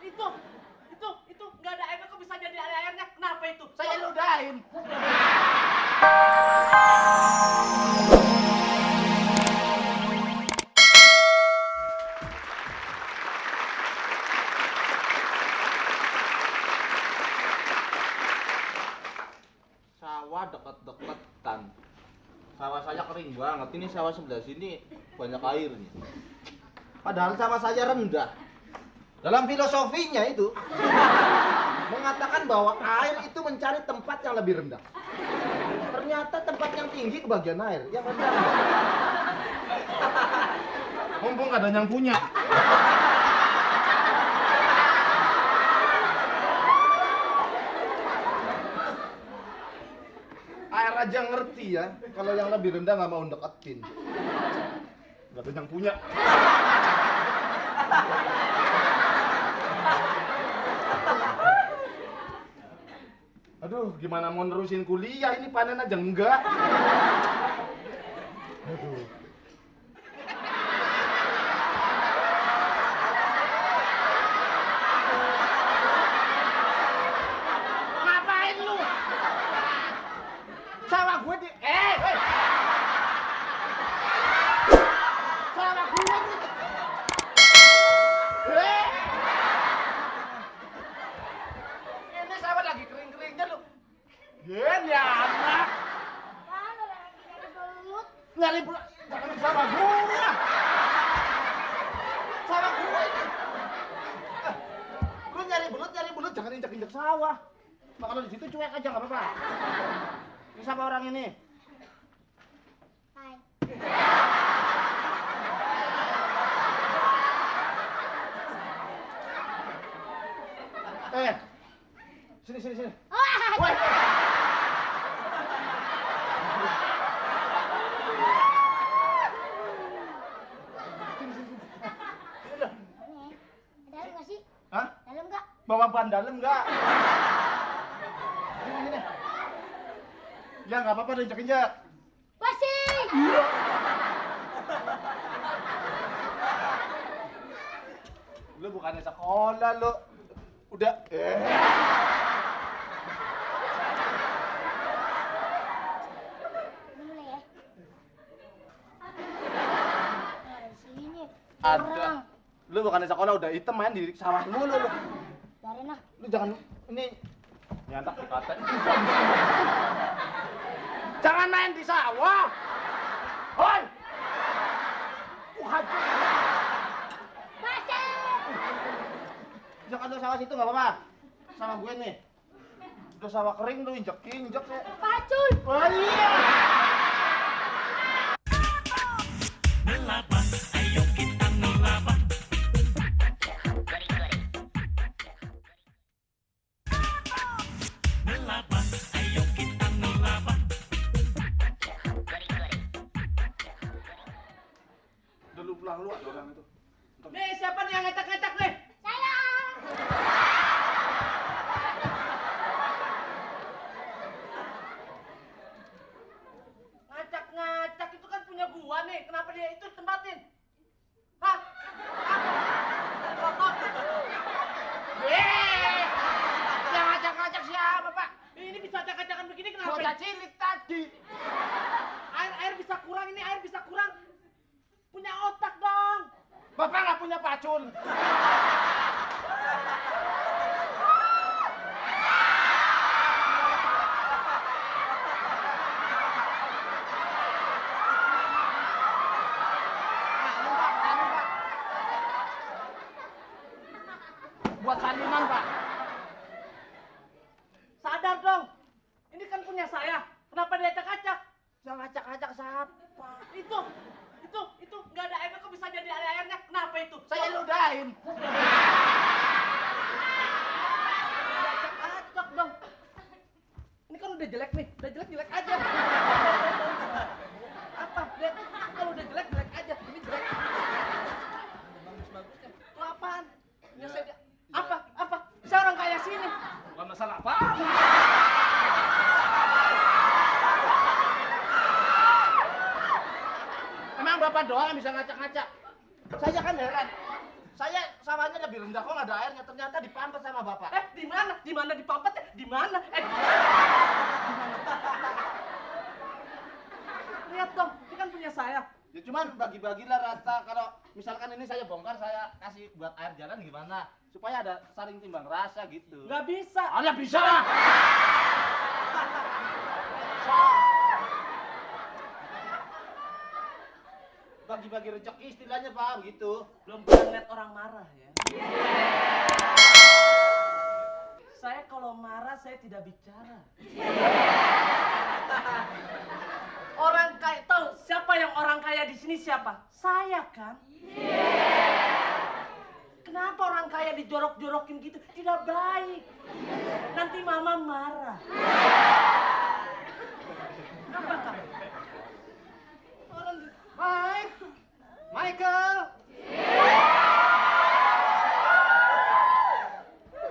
Itu, nggak ada airnya kok bisa jadi ada airnya? Kenapa itu? Saya ludahin. Sawah deket-deketan. Sawah saya kering banget. Ini sawah sebelah sini banyak airnya. Padahal sawah saya rendah. Dalam filosofinya itu mengatakan bahwa air itu mencari tempat yang lebih rendah. Ternyata tempat yang tinggi kebagian air, yang rendah. Mumpung ada yang punya. Air aja ngerti ya, kalau yang lebih rendah nggak mau deketin. Nggak ada yang punya. Aduh, gimana mau nerusin kuliah ini, panen aja enggak. Aduh. Ngapain lu? Sawah gue di... Sawah gue di... Ini sawah lagi kering-keringnya lu. Ya anak. Nyari belut. Jangan di sawah gue. Sawah gue ini. Lu nyari belut, jangan injak-injak sawah. Makanan di situ cuek aja nggak apa-apa. Ini siapa orang ini? Hai. Sini. Oh, Woi. dalam nggak sih? Hah? Dalam nggak? Bawa ban dalam nggak? Sini. Ya nggak apa-apa, injak-injak. Pasing. Lu bukannya sekolah lu. Udah. Ini mulai ya. Nah, di sini. Ada. Orang. Lu bukannya sekolah udah hitam main di sawah mulu lu. Biarin lah. Lu jangan ini nyantak dikata. Jangan main di sawah. Hoi. Waduh. Pasing. Jangan ada sawah situ nggak apa-apa. Sawah gue nih. Udah sawah kering lu injek-injek ya. Pacul. Wah iya. Melaban, ayo kita melaban. Melaban, ayo kita melaban. Udah lu pulang lu ada orang itu. Nih, siapa nih yang ngacak-ngacak nih? Saya. Ngacak-ngacak itu kan punya gua nih. Kenapa dia itu tempatin? Hah? Kotor. Yang ngajak-ngajak siapa, Pak? Ini bisa acak-acakan begini kenapa? Bocah cilik tadi. Air bisa kurang, ini air bisa kurang. Punya otak dong. Bapak nggak punya pacul. Buat salinan, Pak. Sadar dong. Ini kan punya saya. Kenapa dia acak-acak? Yang ngacak-ngacak siapa? Itu nggak ada airnya kok bisa jadi ada airnya? Kenapa itu? Saya ludahin. Acak-acak dong. Ini kan udah jelek nih, jelek aja. Apa? Lihat, kalau udah jelek aja. Ini jelek. Bagus-bagusnya. Itu apaan? Ya, saya apa? Saya orang kaya sini. Bukan masalah apa. Emang Bapak doang yang bisa ngacak-ngacak. Saya kan heran. Saya sawahnya lebih rendah kok nggak ada airnya. Ternyata dipampet sama bapak. Di mana? Di mana dipampet? Di mana? Lihat dong, ini kan punya saya. Ya cuman bagi-bagilah rata. Kalau misalkan ini saya bongkar, saya kasih buat air jalan gimana? Supaya ada saling timbang rasa gitu. Nggak bisa. Ada bisa lah. Bagi-bagi rezeki istilahnya Pak, gitu. Belum pernah lihat orang marah ya. Saya kalau marah saya tidak bicara. Orang kaya tahu siapa yang orang kaya di sini siapa? Saya kan. Kenapa orang kaya dijorok-jorokin gitu? Tidak baik. Nanti mama marah. Apa kamu? Orang Michael.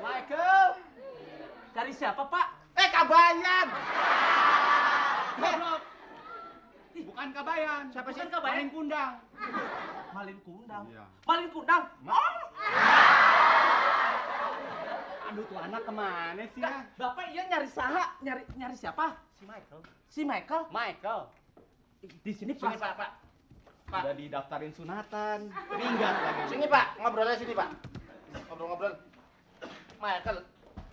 Michael. Cari siapa, Pak? Kabayan. Goblok. Bukan Kabayan. Siapa sih? Bukan Kabayan. Malin Kundang. Malin Kundang. Iya. Malin Kundang. Oh. Aduh tuh anak kemana sih ya? Bapak iya nyari saha, nyari siapa? Si Michael. Si Michael. Michael. Di sini Sini Pak, Pak. Pak. Udah didaftarin sunatan. Minggat lagi. Sini Pak, ngobrolnya sini Pak. Ngobrol-ngobrol. Michael.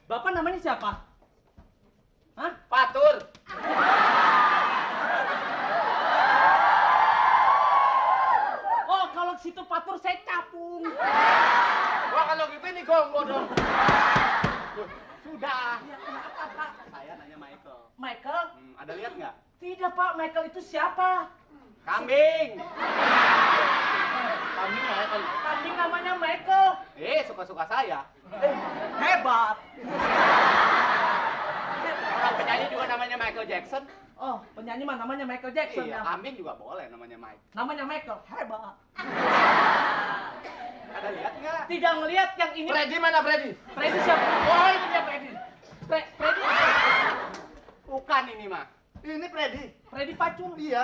Bapak namanya siapa? Hah? Patur. Oh, kalau situ Patur saya capung. Wah kalau gitu ini gonggo dong. Sudah. Ya, kenapa, Pak? Saya nanya Michael. Michael? Ada lihat nggak? Tidak, Pak. Michael itu siapa? Kambing. Kami Michael. Kambing namanya Michael. Suka-suka saya. Hebat. Orang penyanyi juga namanya Michael Jackson. Oh, penyanyi mah namanya Michael Jackson Iya, ya. kambing juga boleh namanya Mike. Namanya Michael. Hebat. Ada lihat nggak? Tidak ngelihat yang ini. Freddy mana Freddy? Freddy siapa? Oh ini dia Freddy. Freddy. Bukan ini mah. Ini Freddy. Freddy Pacul. Iya.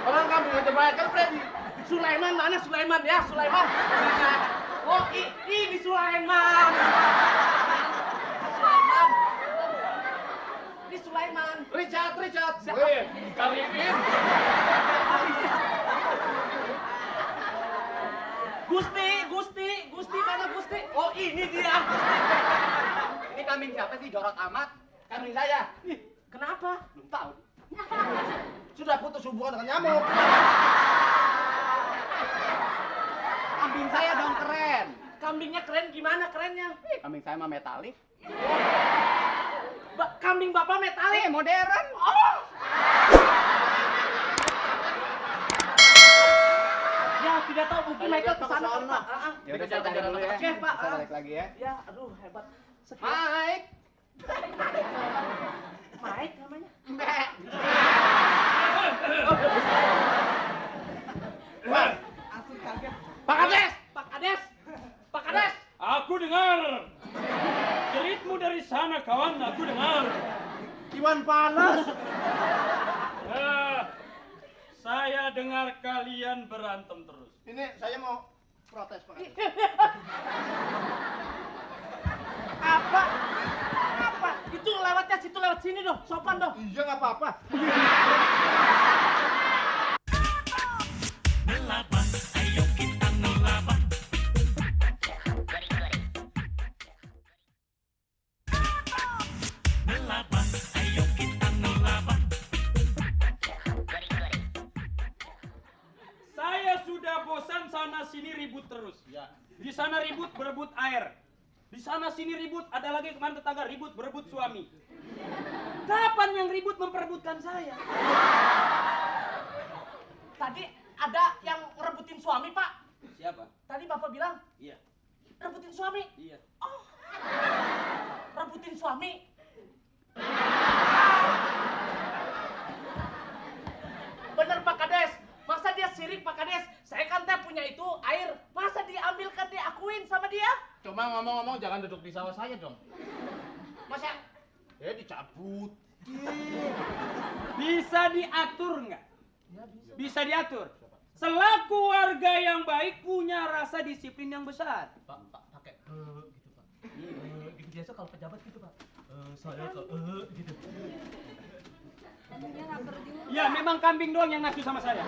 Orang kami aja Michael Freddy. Sulaiman mana Sulaiman ya? Sulaiman. Oh, ini Sulaiman. Sulaiman. Ini Sulaiman. Richard. Siapa? Karipin. Gusti mana Gusti? Oh, ini dia. Ini kambing siapa sih jorok amat? Kambing saya. Ih, Kenapa? belum tahu. Sudah putus hubungan dengan nyamuk. Kambing saya dong keren. Kambingnya keren gimana kerennya? Kambing saya mah metalik. Kambing Bapak metalik. Modern. Oh. Ya, tidak tahu mungkin Michael ke sana kali, Pak. Ya udah saya cari dulu ya. Oke, Pak. Saya balik lagi ya. Ya, aduh hebat. Mike. Mike namanya. Langsung kaget. Pak Kades. Pak Kades. Aku dengar. Jeritmu dari sana kawan, aku dengar. Iwan Fals. Saya dengar kalian berantem terus. Ini saya mau protes Pak Kades. Apa? Itu lewatnya situ lewat sini dong, sopan dong. Iya nggak apa-apa. Ngelaban, ayo kita ngelaban. Ngelaban, ayo kita ngelaban. Saya sudah bosan sana sini ribut terus. Ya. Di sana ribut berebut air. Di sana sini ribut, ada lagi kemarin tetangga ribut berebut suami. Kapan yang ribut memperebutkan saya? Tadi ada yang ngerebutin suami, Pak. Siapa? Tadi Bapak bilang Iya. rebutin suami. Iya. Oh. Rebutin suami. Bener Pak Kades. Masa dia sirik Pak Kades? Saya kan teh punya itu air. Masa diambilkan diakuin sama dia? Cuma ngomong-ngomong jangan duduk di sawah saya dong. Masa? Dicabut. Bisa diatur nggak? Bisa diatur. Selaku warga yang baik punya rasa disiplin yang besar. Pak, pakai gitu, Pak. Gitu biasa kalau pejabat gitu, Pak. Saya ke gitu. Ya, memang kambing doang yang nafsu sama saya.